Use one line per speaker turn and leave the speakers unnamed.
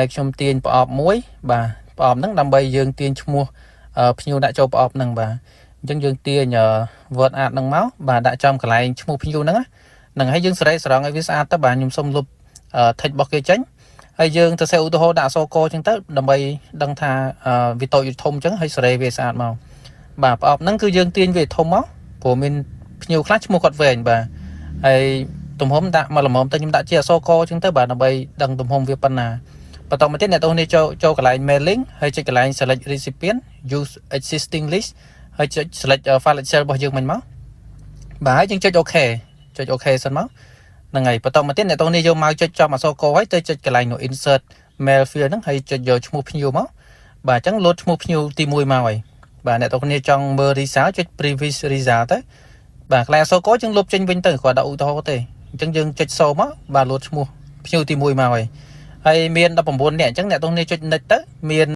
ហើយខ្ញុំទាញប្រអប់មួយបាទប្រអប់ហ្នឹងដើម្បីយើងទាញឈ្មោះភ្ញៀវដាក់ចូលប្រអប់ហ្នឹងបាទអញ្ចឹងយើងទាញ word art ហ្នឹងមកបាទដាក់ចំកន្លែងឈ្មោះភ្ញៀវហ្នឹងហ្នឹងហើយយើងសេរីស្រង់ឲ្យវាស្អាតទៅបាទខ្ញុំសុំលុប text របស់គេចេញហើយយើងទៅសេឧទាហរណ៍ដាក់អក្សរកអញ្ចឹងទៅដើម្បីដឹងថាវាតូចឬធំអញ្ចឹងហើយសេរីវាស្អាតមកបាទប្រអប់ហ្នឹងគឺយើងទាញវាធំមកព្រោះមានភ្ញៀវខ្លះឈ្មោះគាត់វែងបាទហើយទំហំដាក់មកល្មមទៅខ្ញុំដាក់ជាអក្សរកអញ្ចឹងទៅបាទដើម្បីដឹងទំហំវាប៉ុណ្ណាបន្តមកទៀតអ្នកទាំងនេះចូលចូលកន្លែង mailing ហើយចុចកន្លែង select recipient use existing list ហើយចុច select file Excel របស់យើងមិញមកបាទហើយយើងចុច OK ចុច OK សិនមកហ្នឹងហើយបន្តមកទៀតអ្នកទាំងនេះយកមកចុចចំអក្សរកហើយទៅចុចកន្លែងនោះ insert mail field ហ្នឹងហើយចុចយកឈ្មោះភ្ញៀវមកបាទអញ្ចឹងលោតឈ្មោះភ្ញៀវទី1មកហើយបាទអ្នកទាំងនេះចង់មើល result ចុច previous result ទៅបាទកន្លែងអក្សរកយើងលុបចេញវិញទៅគ្រាន់តែឧទាហរណ៍ទេអញ្ចឹងយើងចុចសូមកបាទលោតឈ្មោះភ្ញៀវទី1មកហើយហើយមាន19នាក់អញ្ចឹងអ្នកទាំងនេះចុច next ទៅមាន